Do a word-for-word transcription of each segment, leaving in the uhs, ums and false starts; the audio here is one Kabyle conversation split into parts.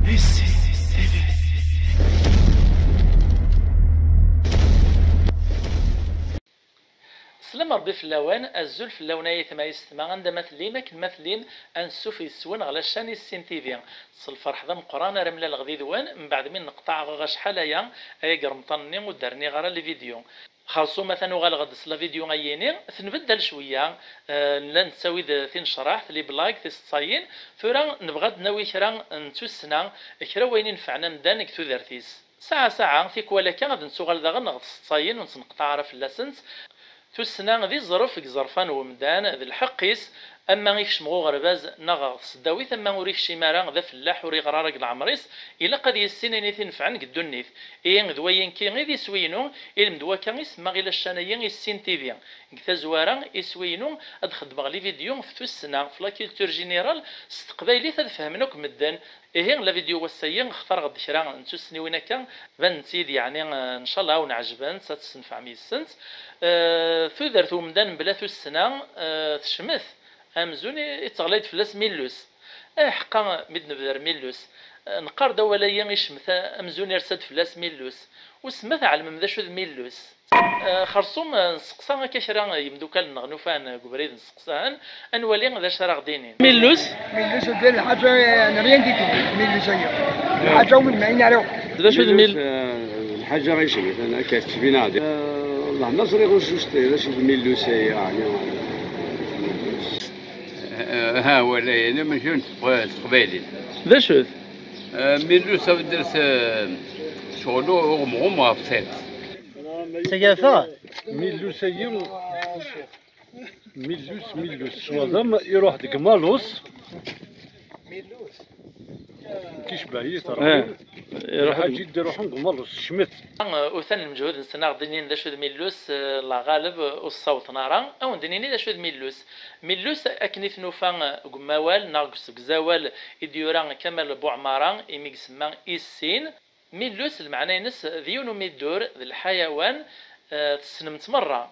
Slam Rebbi fell-awen, azul fell-awen ay ayetma yessetma, anda ma tellim, akken ma tellim, ansuf yes-wen ɣer la chaîne Issin T V. S lferḥ d ameqqran ara mlaleɣ did-wen, mbeɛd mi nneqṭaɛeɣ acḥal aya, ay agermeṭṭan-nni ur d-rniɣ ara les vidéos. Xerṣum atan uɣaleɣ-d s la vidéo ayini, tenbeddal cwiya, eh, nella nettawi-d tinecraḥt, les blagues, tiseḍsayin. Tura nebɣa ad d-nawi kra n tussna, kra n wayen inefɛen amdan deg tudert-is. Saɛa saɛa, tikwal akka ad nettuɣal daɣen ɣer tseḍsayin ur nettneqṭaɛ ara fell-asent. Tussna d iẓref deg iẓerfan n umdan, d lḥeqq-is, ama ikcem ɣer uɣerbaz neɣ ɣer tesdawit, ama ur ikcim ara, d afellaḥ, ur iɣer ara deg leɛmer-is, ilaq ad yissin ayen i t-inefɛen deg ddunit. Ihi d wayenki i d iswi-inu, ilmend wakka i semmaɣ i la chaîne-ayi Issin T V. Deg tazwara, iswi-inu ad xedmeɣ les vidéos ɣef tussna, ɣef la culture générale, s teqbaylit ad fehmen akk medden. Ihi, la vidéo wass-ayi, xtareɣ-d kra n tussniwin akka, banent-iyi-d, yeɛni, eh, ncallah ad wen-ɛejbent, ad tessenfɛem yis-sent. Eh, tudert n umdan mebla tussna, eh, tecmet. Amzun i, itteɣlay-d fell-as Millus. Aḥeqqa, mi d-nebder Millus, eh, neqqar-d awal-ayi icmet, amzun irsa-d fell-as Millus. Wissen ma tɛelmem d acu d Millus? Eh, xerṣum, eh, nseqsa akka kra n yimdukal-nneɣ nufa-n deg ubrid nseqsa-hen, ad nwali d acu ara ɣ-d-inin. Millus? Millus, d lḥaǧa, eh, n rien du tout, Millus-ayi. Lḥaǧa ur nemɛin ara akk. D acu d Millus, Mil- eh, lḥaǧa icemten akka tettbin-aɣ-d. Eh, Allah, ma ẓriɣ ur s-, d acu d Millus-ayi, yeɛni. Eh, ha, wala, yani, mačči n teqba-, teqbaylit. D acu-t? Eh, Millus, ça veut dire, c'est, eh, ccɣel uɣemɣum ɣef tiṭ. Tagafa. Millus-ayi, Millus, Millus, s waḍem, iruḥ deg Malus. Kicbeḥ yitraḥ. Eh, iruḥ deg Lḥaǧi d-iruḥen deg Malus, cmet. Eh, utan lmeǧhud-nsen aɣ-d-inin d acu d Millus, eh, la ɣaleb, eh, ur ssawḍen ara. Ad wen-d-nini d acu d Millus. Millus, akken i t-nufa, eh, deg umawal neɣ deg usegzawal i d-yura Kamal Buɛmara, imi isemma Issin. Millus, lmeɛna-ines d yiwen umiddur, d lḥayawan, eh, tessnem-t merra.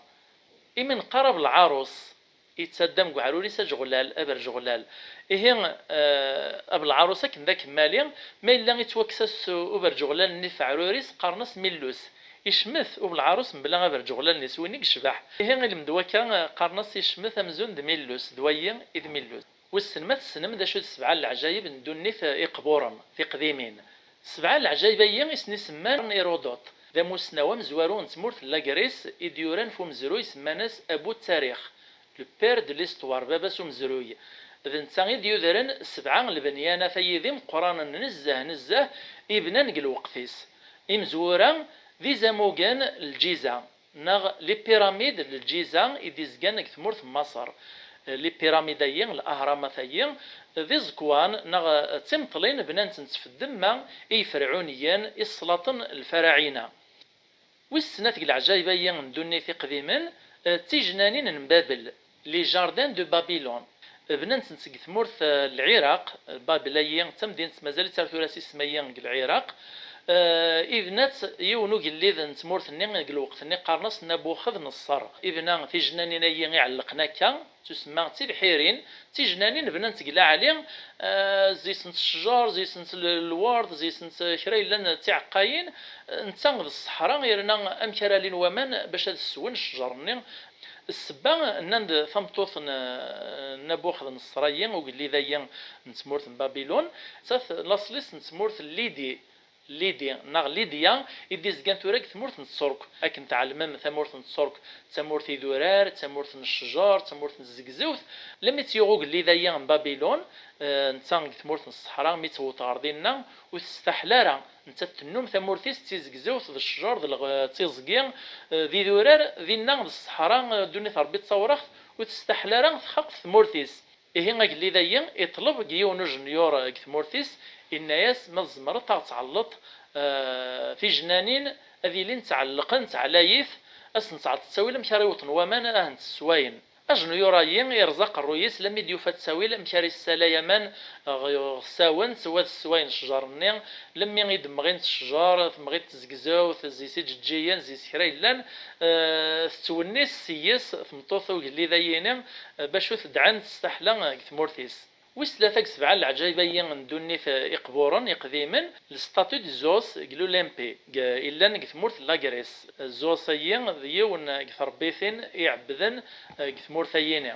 Imi neqqar abelɛarus, yettaddam deg uɛrur-is ajeɣlal, aberjeɣlal. Ihi, eh, abelɛarus akken d akemmali, ma yella yettwakkes-as uberjeɣlal-nni f uɛrur-is, qqaren-as Millus. Icmet ubelɛarus mebla aberjeɣlal-nni s win i yecbeḥ. Ihi, ilmend wakka, eh, qqaren-as icmet amzun d Millus, d wayi i d Millus. Wissen ma tessnem d acu d sebɛa n leɛǧayeb n ddunit iqburen, tiqdimin. Sebɛa n leɛǧayeb-ayi i sen-isemman Hérodote, d amussnaw amezwaru n tmurt n la Grèce i d-yuran f umezruy semman-as Abu Ttarix, le père de l'histoire, baba-s umezruy. D netta i d-yudren sebɛa n lbenyanat-ayi d imeqqranen nezzeh nezzeh i bnan deg lweqt-is. Imezwura d izamugen n lǧiza, neɣ les pyramides n Lǧiza i d-izgan deg tmurt n Maṣer. Les pyramides-ayi, lahramat-ayi, d iẓekwan neɣ d timeṭlin bnan-tent f ddemma i yiferɛuniyen, i ṣṣlaṭen lfaraɛina. Wis snat deg leɛǧayeb-ayi n ddunit iqdimen, d tijnanin n Babel, les jardins de Babylone. Bnan-tent deg tmurt, eh, n Lɛiraq. Babel-ayi d tamdint mazal-itt ar tura s isem-ayi deg Lɛiraq. Eh, ibna-tt yiwen ugellid n tmurt-nni deg lweqt-nni qqaren-as Nabuxedneṣṣer. Ibna tijnanin-ayi iɛellqen akka, ttusemma d tibḥirin, d tijnanin bnant deg laɛli, eh, zzi-sent ccjar, zzi-sent l-, lwerd, zzi-sent kra yellan d tiɛeqqayin, eh, netta d ṣṣeḥra, yerna amek ara alin waman bac ad swen ccjar-nni? Ssebba, nnan-d tameṭṭut n, n Nabuxedneṣṣer-ayi, ugellid-ayi n tmurt n Babilun, d laṣel-is n tmurt n Lidi, Lidi, neɣ Lidya, i d-izgan tura deg tmurt n Tterk. Akken tɛelmem, tamurt n Tterk d tamurt idurar, d tamurt n ccjar, d tamurt n tzegzewt. Lemmi tt-yuɣ ugellid-ayi n Babilun, eh, netta deg tmurt n ṣṣeḥra, mi tt-tewweḍ ɣer dinna, ur testaḥla ara. Nettat tennum tamurt-is d tizegzewt, d ccjar, d lɣ-, d tiẓgi, eh, d idurar, dinna d ṣṣeḥra, eh, ddunit Ṛebbi d tawraɣt, ur testaḥla ara txaq f tmurt-is. Ihi agellid-ayi iṭleb deg yiwen ujenyur deg tmurt-is, inna-yas: "Ma tzemreḍ ad ɣ-tɛelleḍ, eh, tijnanin ad ilint ɛellqent ɛlayit, ad sent-tɛelleḍ ttawil amek ara iwṭen waman, ad hent-sswayen." Ajenyur-ayi irẓa aqerruy-is lammi d-yufa ttawil amek ara issalay aman ɣ-, ɣ-, ɣ-sawent, wa d sswayen ccjar-nni, lemmi i d-mɣint ccjar, temɣi-d tezgzewt, zzi-s iǧeǧǧigen, zzi-s kra yellan, eh, tettwennis s-yes tmeṭṭut ugellid-ayini, eh, bac ur tedɛen testaḥla deg tmurt-is. Wis tlata deg sebɛa n leɛǧayeb-agi n ddunit iqburen iqdimen, le statue de Zeus deg l'Olympe, deg, illan deg tmurt n la Grèce. Zeus-agi d yiwen deg trebbitin i iɛebbden, eh, deg tmurt-ayini.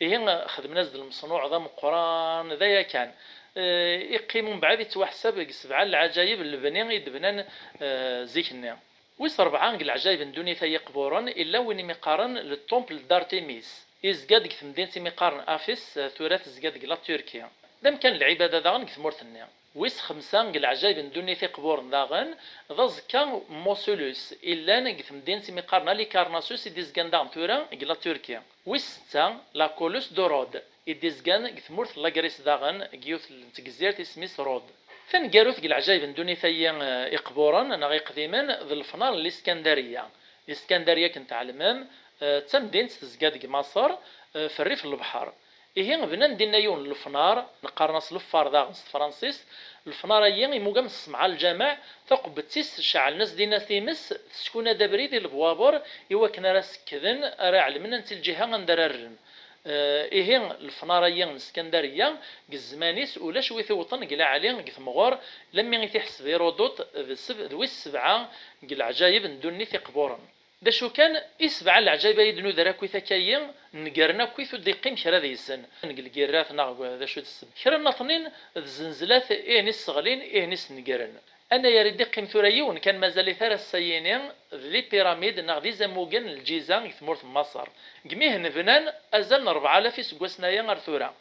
Ihi, xedmen-as-d lmeṣnuɛ d ameqqran, d aya kan. Eh, iqqim umbeɛd yettwaḥsab deg sebɛa n leɛǧayeb n lebni i d-bnan, eh, zik-nni. Wis rebɛa deg leɛǧayeb n ddunit ay iqburen, illa win imi qqaren le temple d'Artémis. Izga deg temdint imi qqaren Afis, eh, tura tezga deg la Turquie. D amkan n lɛibada daɣen deg tmurt-nni. Wis xemsa deg leɛǧayeb n ddunit iqburen daɣen, d aẓekka n Mausolus, illan deg temdint imi qqaren Halicarnassus, i d-izgan daɣen tura deg la Turquie. Wis setta, la Colossus de Rhodes, i d-izgan deg tmurt n la Grèce daɣen, deg yiwet n tgezzirt isem-is Rhodes. Taneggarut deg leɛǧayeb n ddunit-agi, eh, iqburen neɣ iqdimen, d lefnar n Liskandariya. Liskandariya, akken tɛelmem, eh, d tamdint tezga deg Maṣer, eh, f rrif n lebḥer. Ihi, bnan dinna yiwen n lefnar, neqqaren-as leffar daɣen s tefransist. Lefnar-agi, imugam s ṣṣemɛa n lǧameɛ, taqebbt-is ceɛlen-as dinna times, teskuna-d abrid i lebwaber i wakken ara sekkden, ara ɛelmen anti lǧiha anda ara rren. Eh, ihi, lefnar-agi n Skandariya, deg zzman-is ulac wi t-iwṭen deg laɛli deg temɣer, lammi i t-iḥseb Hiruduṭ d seb-, d wis sebɛa deg leɛǧayeb n ddunit iqburen. D acu kan, i sebɛa n leɛǧayeb ay d-nuder akkit akka-yi, negren akkit ur d-iqqim kra deg-sen. Deg lgirrat neɣ d acu d sseb. Kra n naṭnin d zenzlat, ihen i sseɣlin, ihen i snegren. Anayer i d-iqqim tura yiwen kan mazal-it ar ass-ayini, d les pyramides neɣ d izamugen n Lǧiza deg tmurt n Maṣer. Deg mihen bnan azal n rebɛa alaf iseggasen aya ar tura.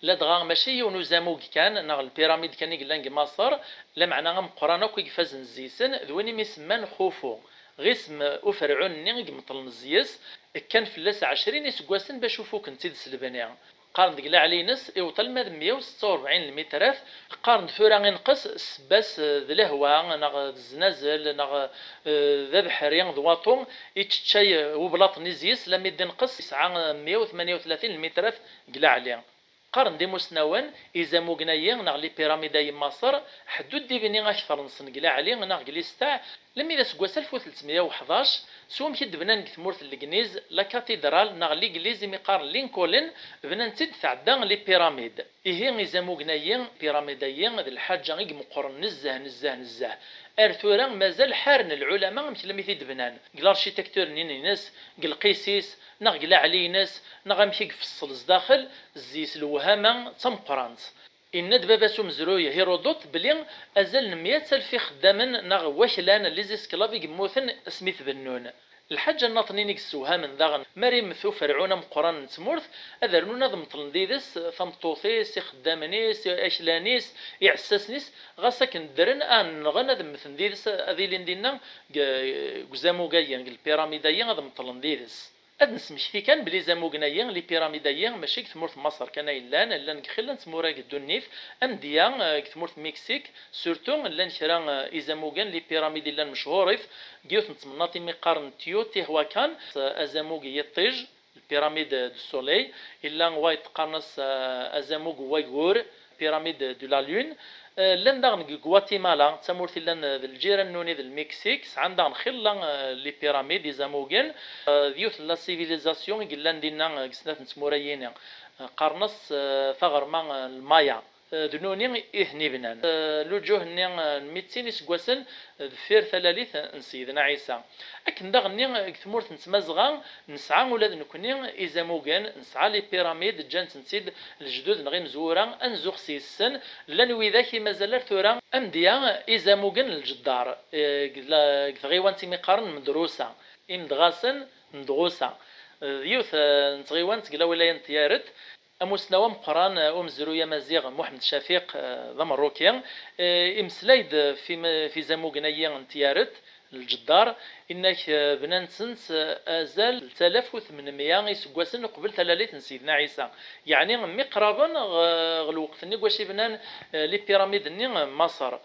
Ladɣa mačči yiwen uzamug kan neɣ lpiramid kan i yellan deg Maṣer, lameɛna ameqqran akk i ifazen zzi-sen d win imi semman Xufu, ɣ isem uferɛun-nni i imeṭṭlen zzi-s, kkan fell-as ɛecrin iseggasen bac ur fuken-tt-id s lebni. Qqaren deg laɛli-ines iwṭel ma d meyya u setta u rebɛin lmitrat, qqaren-d tura inqes, ssebba-s d lehwa neɣ d zznazel neɣ, eh, d abeḥri d waṭu, ičeččay, eh, ublaṭ-nni zzi-s, lammi d-inqes yesɛa, eh, meyya u tmanya u tlatin lmitrat deg laɛli. Qqaren-d imusnawen, izamugen-ayi neɣ lipiramidayi n Maṣer, ḥedd ur d-ibni akteṛ-nsen deg laɛli neɣ deg listeɛ, lemmi d aseggas alef u tletmeyya u ḥdac, s wamek i d-bnan deg tmurt n Legniz, la cathédrale neɣ ligliz imi qqaren Lincoln, bnan-tt-id tɛedda lipiramid. Ihi izamugen-ayi, piramid-ayi, d lḥaǧa i imeqqren nezzeh, nezzeh, nezzeh. Ar tura mazal ḥaren lɛulama amek lammi t-id-bnan, deg l'architecture-nni-ines, deg lqis-is, neɣ deg laɛli-ines, neɣ amek i ifeṣṣel zdaxel, zzi-s lewhama d tameqqrant. Yenna-d baba-s umezruy Hiruduṭ belli azal n meyya alef ixeddamen neɣ waklan, les esclaves, i yemmuten asmi t-bennun. Lḥaǧa nnaṭnin i yessewhamen daɣen, mi ara yemmet uferɛun ameqqran n tmurt, ad rnun ad meṭlen did-s tameṭṭut-is, ixeddamen-is, aklan-is, iɛessasen-is, ɣas akken ddren, ad nɣen, ad mmten did-s, ad ilin dinna deg, deg uzamug-ayi, deg lpiramid-ayi, ad meṭlen did-s. Ad nesmekti kan belli izamugen-ayi, lipiramidayi, mačči deg tmurt n Maṣer kan ay llan, llan deg xilla n tmura deg ddunit, amedya, eh, deg tmurt n Miksik, surtout llan kra, eh, izamugen, lipiramid i llan mechurit, deg yiwet n temnaḍt imi qqaren Teotihuacan, eh, azamug n yiṭij, la pyramide du soleil, illa wayeḍ qqaren-as, eh, azamug n wayyur, pyramide de la lune. Eh, llan daɣen deg Guatemala, d tamurt illan, eh, d lǧiran-nni d Lmiksik, sɛan daɣen xilla, eh, les pyramides, izamugen, eh, d yiwet n la civilisation i yellan dinna, eh, deg snat n tmura-yini. Eh, qqaren-as, eh, taɣerma, eh, n Lmaya. Eh, d nuni i ten-ibnan. Eh, lǧuh-nni, eh, n mitin iseggasen, eh, deffir talalit n Seyyidna Ɛisa. Akken daɣen-nni, eh, deg tmurt n Tmazɣa, nesɛa ula d nekni izamugen, nesɛa les pyramides, ǧǧan-tent-id lejdud neɣ imezwura, ad nzuxx s yes-sen, llan widak i mazal ar tura. Amedya, izamugen n Lǧeddar, eh, deg la-, deg tɣiwant imi qqaren Medrusa, Imedɣasen n Medɣusa, eh, d yiwet, eh, n tɣiwant deg lawilaya n Tyaret. Amusnaw ameqqran, eh, umezruy amaziɣ Muḥemmed Cafiq, eh, d ameṛṛuki, eh, imeslay-d f im-, f izamugen-ayi n Tyaret, Lǧeddar, inna-k, eh, bnan-tent, eh, azal n tlatin u tmenmeyya iseggasen uqbel talalit n Sidna Ɛisa. Yeɛni, mmi qraben ɣ-, ɣ lweqt-nni deg wacu i bnan, eh, lipiramid-nni n Maṣer.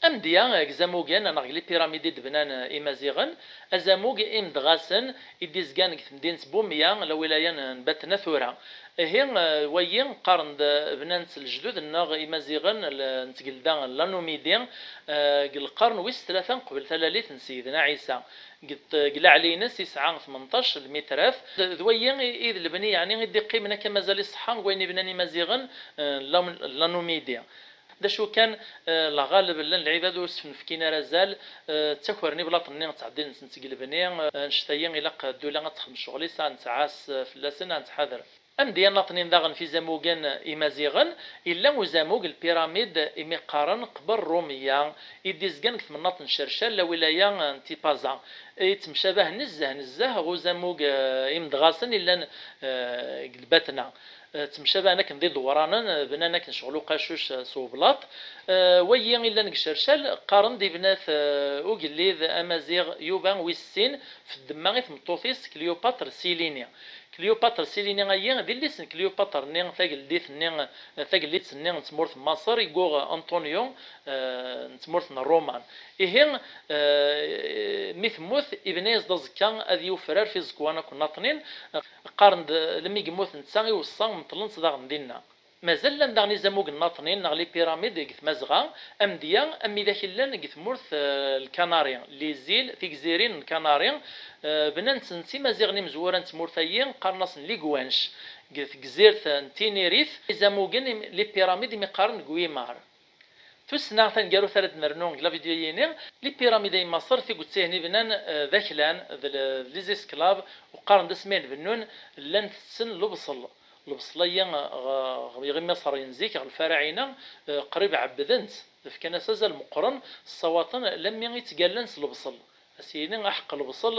Amedya, eh, deg izamugen neɣ deg les pyramides i d-bnan, eh, Imaziɣen, azamug imedɣasen i d-izgan deg temdint n Bumya, lawilaya n, n Batna tura. Ihi, eh, wayi qqaren-d, eh, bnan-tt lejdud-nneɣ Imaziɣen l-, n tgelda n la Numidie, eh, deg lqern wis tlata qbel talalit n Seyyidna Ɛisa. Deg, deg laɛli-ines yesɛa tmenṭac lmitrat. D, d wayi i, i d lebni, yeɛni, i d-iqqimen akka mazal iṣeḥḥa deg wayen i bnan Imaziɣen, eh, la, la Numidie. D acu kan, eh, lɣaleb llan lɛibad ur s-nefkin ara azal, eh, ttakren iblaṭen-nni ttɛeddin-tent deg lebni, eh, annect-agi ilaq ddula ad texdem ccɣel-is, ad nettɛas, eh, fell-asen, ad nettḥader. Amedya n laṭnin daɣen f izamugen imaziɣen, yella uzamug, lpiramid, imi qqaren qber Rumiya, i d-izgan deg temnaḍt n Cercal, lawilaya n Tipaza. Yettemcabah nezzeh, nezzeh ɣer uzamug, eh, imedɣasen yellan, eh, deg lbatna. Eh, ttemcabahen akken d idewranen, eh, bnan akken ccɣel uqacuc, eh, s ublaṭ. Eh, wayi illan deg Cercal, qqaren-d ibna-t, eh, ugellid amaziɣ Yuba wis sin, f ddemma i tmeṭṭut-is Cléopâtre Silini. Cléopâtre Silini-ayi d illi-s n Cléopâtre-nni, tageldit-nni, eh, tagellidt-nni n tmurt n Maṣer, i yuɣ Antonio, eh, n tmurt n Ṛuman. Ihi, eh, mi temmut, ibna-yas-d aẓekka ad yufrar f iẓekwan akk n Naṭnin. Qqaren-d, lmi yemmut netta, iweṣṣa meṭṭlen-tt daɣen dinna. Mazal llan daɣen izamugen n Naṭnin neɣ les pyramides deg Tmazɣa, amedya am widak i llan deg tmurt, eh, Lkanari, les îles, tigzirin n Kanari, eh, bnan-tent Imaziɣen imezwura n tmurt-ayi, qqaren-asen les Guanches, deg tegzirt n Tenerife, izamugen im-, les pyramides imi qqaren deg Wimar. Tussna taneggarut ara d-nernu deg la vidéo-yini, les pyramides n Maṣer, tiget-ihin i bnan, eh, d aklan, d le-, d les esclaves, u qqaren-d asmi ayen bennun, llan tetten lebṣel. Lebṣel-ayi, eh, ɣ-, ɣ-, ɣ Imaṣriyen n zik, ɣer lfaraɛina, eh, qrib ɛebbden-t, fkan-as azal meqqren, ssawaṭen lammi i ttgallan s lebṣel. As-yini aḥeqq lebṣel,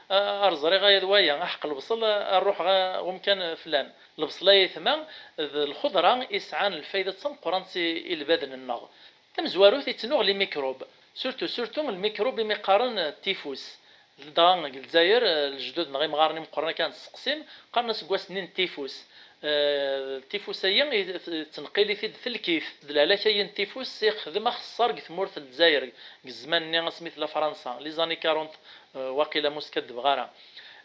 a, ar ẓriɣ aya d waya, aḥeqq lebṣel, ar ruḥeɣ, a, umkan flan. Lebṣel ay aytma, d lxeḍra i yesɛan lfayda d tameqqrant i, i lbaden-nneɣ. Tamezwarut, yettnuɣ les microbes. Surtout, surtout lmikrub imi qqaren, euh, tifus. Dɣa deg Lezzayer, euh, lejdud-nneɣ imɣaren imeqqren akka n tseqsim, qqaren aseggas-nni n tifus. Eh, tifus-ayi, i-, t-, tettneqqil-it-id telkit. D lehlak-ayi n tifus i yexdem axeṣṣar deg tmurt n Lezzayer, deg zzman-nni asmi tella Fransa, les années quarante, eh, waqila ma ur skaddbeɣ ara.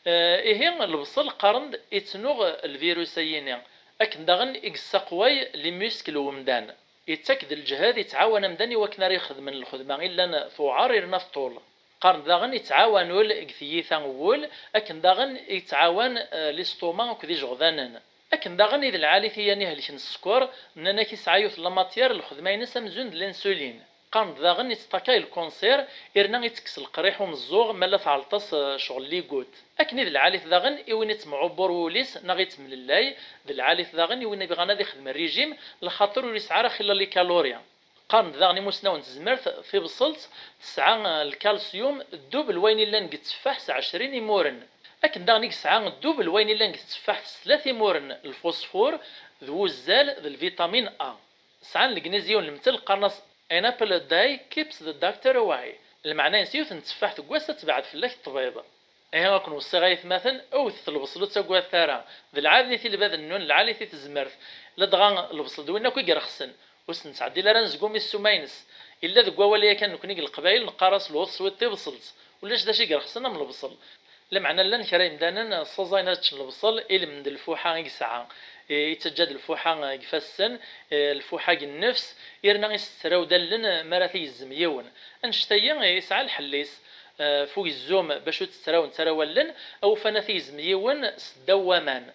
Eh, ihi, lebṣel qqaren-d ittnuɣ lvirus-ayini. Akken daɣen i yessaqway les muscles n umdan. Yettak-d lǧehd, yettɛawan amdan i wakken ara ixedmen lxedma i llan tewɛer yerna teṭṭul. Qqaren-d daɣen yettɛawan ul deg tiyita n wul, akken daɣen yettɛawan, eh, l'estomac akked ijeɣdanen. Akken daɣen i d lɛali tiyan ihelken sskeṛ, nnan-ak yesɛa yiwet n la matière lxedma-ines amzun d l'insuline. Qqaren-d daɣen yettṭakay lkunṣir, irna ittekkes leqriḥ umeẓẓuɣ ma la tɛelleṭ-as, eh, ccɣel ligut. Akken i d lɛali-t daɣen i win ittemɛubbur wul-is neɣ ittemlellay, d lɛali-t daɣen i win ibɣan ad ixdem rrijim, lxaṭer ur yesɛi ara xilla likaluri. Qqaren-d daɣen imusnawen n tezmert, tibṣelt tesɛa, eh, lkalsyum ddubel wayen illan deg tteffaḥ s ɛecrin imuren. Akken daɣen i yesɛa ddubel wayen illan deg tteffaḥt s tlata imuren, lfusfur, d wuzzal, d lvitamin A. Sɛan legnizyum lemtel, qqaren-as an apple a day keeps the doctor away. Lmeɛna-ines, yiwet n tteffaḥt deg wass ad tebɛed fell-ak ṭṭbib. Ihi, ad ken-weṣṣiɣ ay atmaten, wwtet lebṣel, ur ttagadet ara. D lɛali-t i lbaden-nwen, lɛali-t i tezmert. Ladɣa lebṣel d win akk i irexsen. Ur s-nettɛeddil ara anezgum i ssuma-ines. Illa deg wawal yakan, nekni deg Leqbayel neqqar-as lweḍ swiḍ tibṣelt. Ulac d acu i irexsen am lebṣel. Lameɛna llan kra yemdanen ssaẓayen ad ččen lebṣel, ilmend n lfuḥa i yesɛa. I, yettaǧǧa-d lfuḥa deg ifassen, eh, lfuḥa deg nnefs, irna isett trawdallen mi ara t-igezzem yiwen. Annect-agi, eh, yesɛa lḥell-is, eh, f ugezzum bac ur tt-ttrawent ara wallen, awufan ad t-igezzem yiwen s ddaw waman.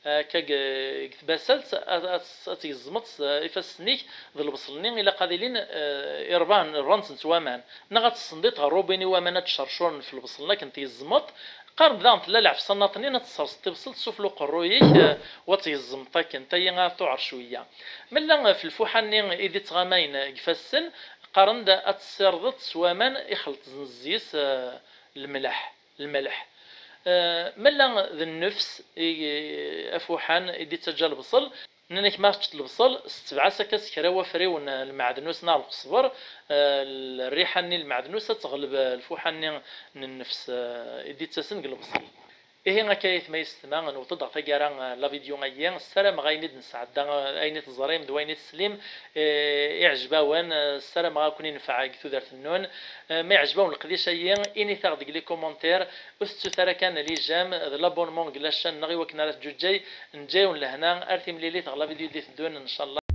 Akka deg, deg tbasalt, ad, ad, ad tgezzmeḍ s ifassen-ik d lebṣel-nni, ilaq ad ilin, eh, irban, rban-tent waman. Neɣ ad tessendiḍ ɣer rubini waman ad d-cercuren f lebṣel-nni akken tgezzmeḍ. Qqaren-d daɣen tella lɛefsa n Naṭnin ad tesserseḍ tibṣelt sufella uqerruy-ik, eh, u ad tgezzmeḍ akken, tayi ad tuɛer cwiya. Mella f lfuḥa-nni i d-ittɣamayen deg ifassen, qqaren-d ad tessirdeḍ s waman ixelṭen zzi-s, eh, lemleḥ. Lmelḥ. Eh, mella d nnefs, i, afuḥan i d-ittaǧǧa lebṣel, nnan-ak ma teččeḍ lebṣel, setbeɛ-as akka s kra wafriwen n lmeɛdnus neɣ lqesber, eh, rriḥa-nni n lmeɛdnus ad teɣleb, eh, lfuḥa-nni n nnefs, eh, i d-ittasen deg lebṣel. Ihi akka aytma yessetma, newweḍ-d ɣer taggara n la vidéo-ayi. Ssarameɣ ayen i d-nesɛedda, ayen i teẓrim d wayen i teslim, eh, iɛjeb-awen. Eh, ssarameɣ ad ken-inefeɛ deg tudert-nnun. Eh, ma iɛjeb-awen leqdic-ayi, init-aɣ deg les commentaires. Ur tettut ara kan les j'aime d l'abonnement deg la chaîne-nneɣ i wakken ara teǧǧuǧǧay. Neǧǧa-yawen lehna, ar timlilit ɣer la vidéo i d-iteddun, ncallah.